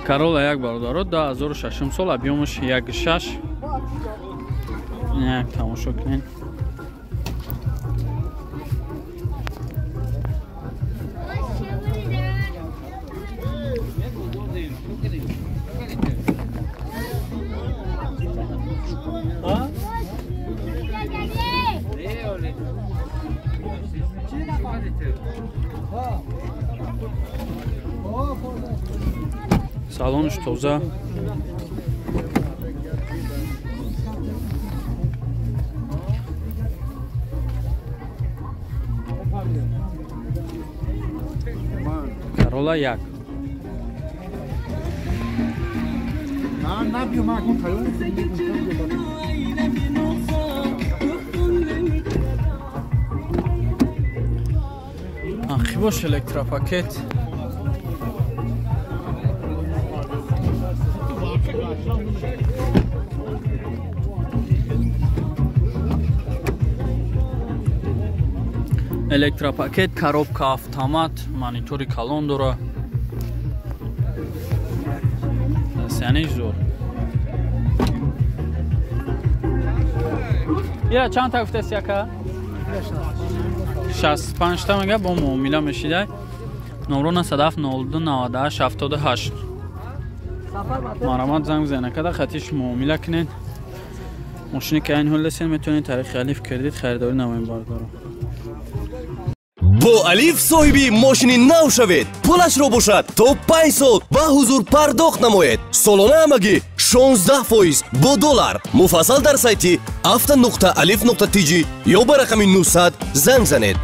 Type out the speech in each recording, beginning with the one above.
Corolla як бародаро 2006 сол, объёмаш 1.6. Як тамошо кунед. Салонш тоза. Corolla як. Ахибош электропакет. Электропакет, коробка, автомат, монитори калон дора. Сяниш зор. Ира чанд та гуфтаст яка? 65 та мега бо муомила мешидай. Номро 97 02 98 78. Марамат занг бизанед када хатиш муомила кунед. Мошини ки айн ҳол дастен метавонед тариқи Алиф кредит харидорӣ намоед бардорам. Бо Алиф соҳиби мошини нав шавед. Пулашро бошад то 5 сол ба ҳузур пардохт намоед. Солона ҳамагӣ 16% бо доллар. Муфассал дар сайти afta.alif.tg ё ба рақами 900 занг занед.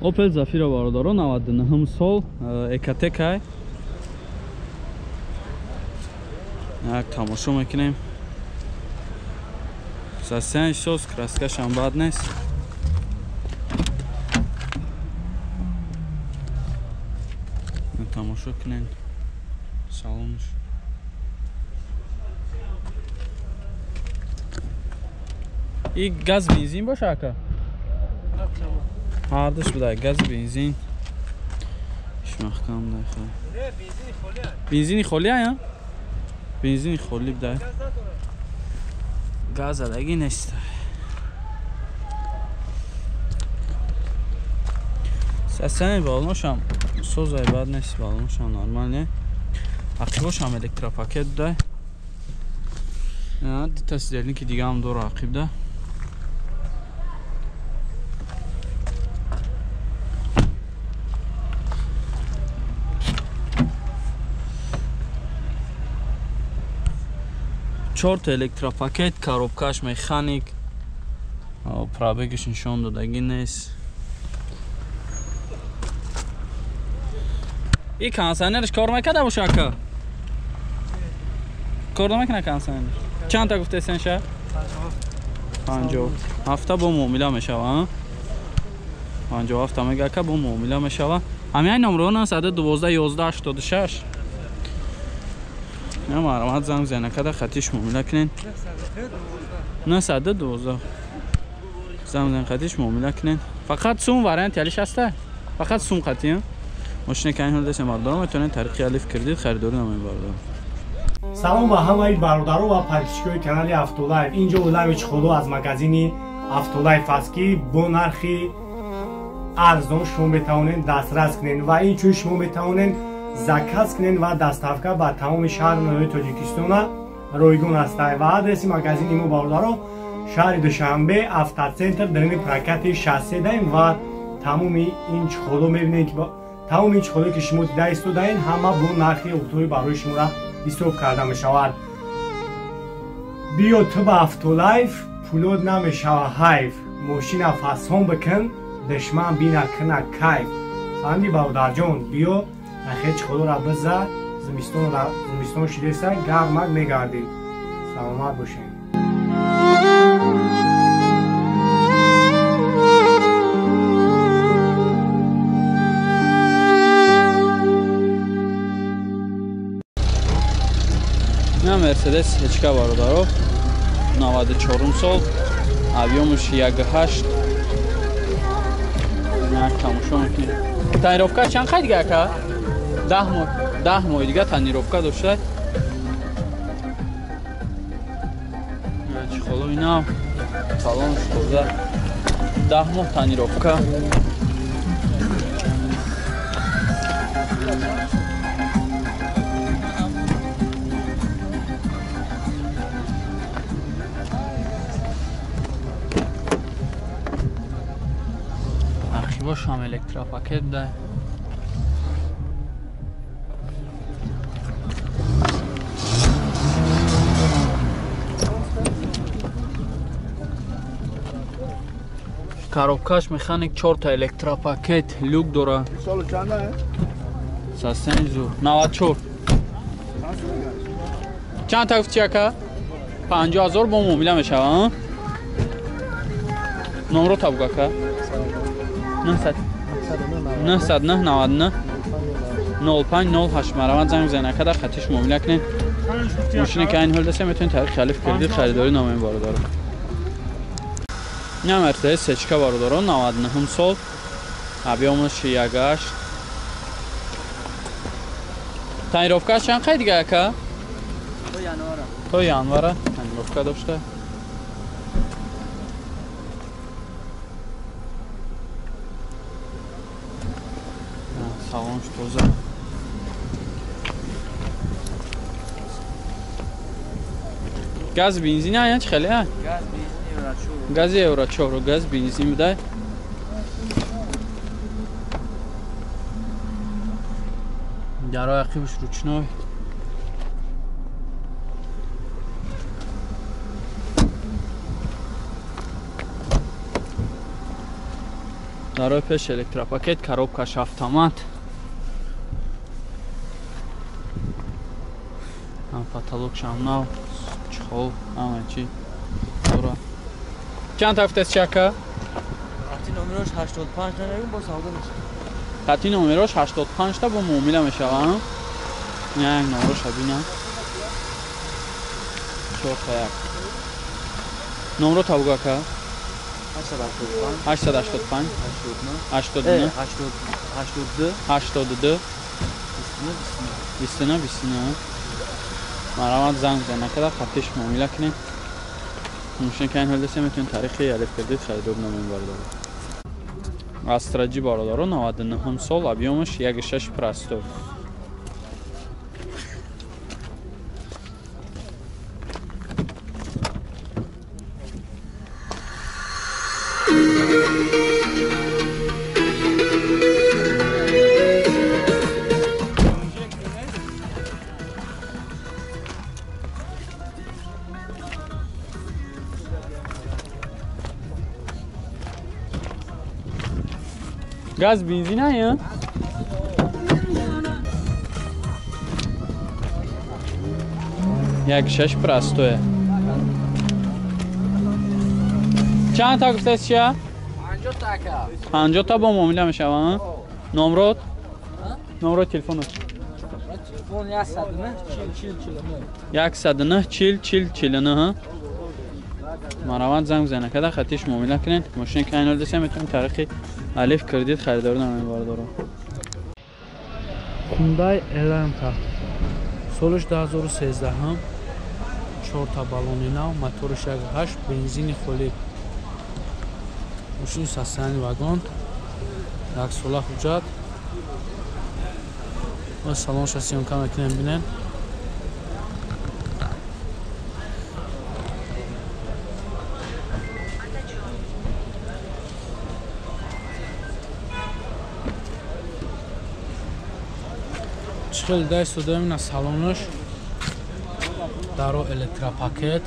Opel Zafira бародаро 99 сол, Экотек. Як тамошо мекунем. Сасян соз, краскашам бад нест. Тамошо кунед. Салонш. И газ бензин боша ака? Ҳардуш будай газ бензин. Иш маҳкам дай хай. Бензини холӣ ая? Бензини холӣ будай. Газ адаги нест. Сасяни балоношам созай бад нест, балоношам нормал не. Ақибошам электропакет будай. Дута сидельники дигаам дора ақибда. Чорта электропакет, коробкаш механик, пробегаш нишон додагӣ нест. И кондиционерш кор мекарда боша ака? Кор намекунад кондиционерш? Чанд та гуфтесен ша? 57 бо муомила мешава. 57 мега ака бо муомила мешава. Ҳамин номро 912 11 86. Не марамат занг зана када хатиш муомила кунен. 912 занг зан хатиш муомила кунен. Фақат сум вариант ялиш ҳаста? Фақат сум хати. Мошине ки айн ҳол дастем бардорам метавонед тариқи Алиф кредит харидорӣ намоед бардорам. Салом ба ҳамаи бародаро ва подписчикои канали Автолайф. Инҷо Улавич Худо аз магазини Автолайф аст ки бо нархи арзон шумо метавонед дастрас кунед ва инчунин шумо метавонед заказ кунед ва доставка ба тамоми шаҳру ноҳияи Тоҷикистона ройгон аст. Ва адреси магазини мо бародаро шаҳри Душанбе, Автоцентр, дарини прокати 63 даем ва тамоми ин чиходо мебинед ки тамоми ин чиходо ки шумо дида истодаед ҳама бо нархи оптовӣ барои шуморо ҳисоб карда мешавад. Биё ту ба Автолайф, пулот намешава ҳайф. Мошина фасон бикун, душман бина куна кайф. Фаҳмидӣ бародарҷон? Биё нахе чиходора биза, зимистон шидеса, гармак мегардӣ. Саломат бошед. Мерседес ҳечка бародаро 94 сол, объёмаш 1.8. Як тамошо мекунем. Тонировка чанд қай дига ака? 10 моҳи дига тонировка дошта. Чехолои нав, салонш тоза. 10 моҳ тонировка. Архивошам электропакет да. Коробкаш механик 4 та электропакет люк дора. Соло чанда? Сасензу 94. Чанд та гуфти ака? 50,000 бо муомила мешава, а? Номро та буг ака. 909 99 05 08 марамат занг бизанед ака, дар хатиш муомила кунед. Мошине ки айн ҳол дасте метавонед тариқи алиф кредит харидорӣ намоед бародаро. Не Мерседес сечка бародаро 99 сол, объемаш 1.8. Тонировкаш чанд қай дига ака? То январа. То январа тонировка дошта. Салонш тоза. Газ бензин ая чӣ хеле? Газ бензин евро 4. Гази евро 4, газ бензин бидай. Дарои ақибш ручной. Дарои пеш электропакет, коробкаш автомат. Потолокшам нав, чехол, ҳама чӣ дора. Чанд ҳафтаст чака? Хати номерош 85 та мегӯм, бо савдо мешавад. Хати номерош 85 та бо муомила мешавад. Не, як номероша бинам. 4 та 1. Номро та бугу ака? 885 885 89 89 82 29 29 29. Марамат занг бизанед ака, хатиш муомила кунед. Мошине ки айн ҳол дасте метавонед тариқи алиф кредит харидор намоед бародаро. Астра G бародаро 99 сол, объемаш 1.6 простой. Газ бензин ая? Як 6 простое. Чанд та гуфтаст чия? 50 та ака. 50 та бо муомила мешава, а? Номрот? Номрот телефонот. Телефон 109 40 49. 109 40 40 49. Марамат занг бизанед ака, хатиш муомила кунед. Мошине ки айн ҳол дасте метавонед тариқи алиф кредит харидорӣ намоед бародаро. Hyundai Elantra солиш 2013, 4 та баллони нав, моториш 1.8, бензини холӣ. Мошини састани вагон, як сола ҳуҷҷат. Мо салонша съёмка мекунем, бинем. Хеле даст додаем на салонаш. Даро электропакет.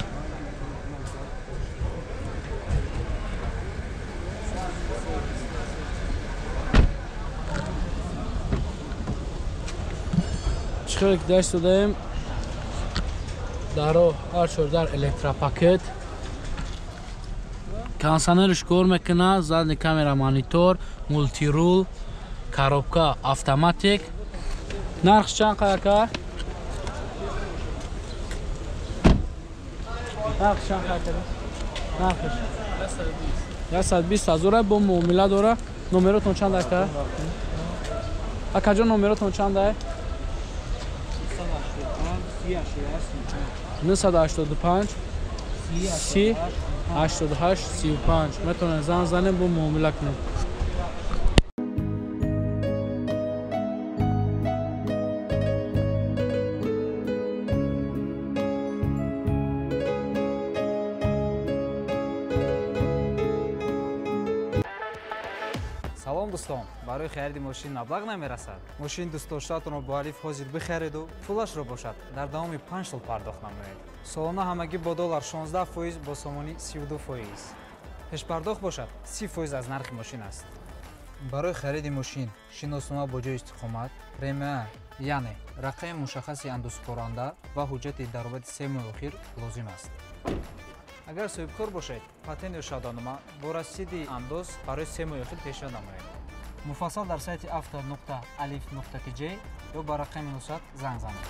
Хеле даст додаем. Даро ҳар чор дар электропакет. Кондиционерш кор мекунад, задний камера монитор, мултирул, коробка автоматик. Нарх чанд ака? Нарх чанд ака? Нархш 120 ҳазор бо муомила дора. Номеротон чанд ака? Акаҷон номеротон чанд? 985 30 88 35 метавонед занг занед, бо муомила кунед. Салом дӯстон, барои хариди мошин маблағ намерасад. Мошини дӯстдоштаатонро бо Алиф ҳозир бихариду пулашро бошад дар давоми 5 сол пардохт намоед. Солона ҳамагӣ бо доллар 16%, бо сомонӣ 32%. Пешпардохт бошад 30% аз нархи мошин аст. Барои хариди мошин шиноснома бо ҷои истиқомат, премия, яъне рақами мушаххаси андозсупоранда ва ҳуҷҷати даромади 3 моҳи охир лозим аст. Агар соҳибкор бошед, патент ё шаҳодатнома бо расиди андоз барои 3 моҳи охир пешниҳод намоед. Муфассал дар сайти avto.alif.tj ё ба рақами 900 занг занед.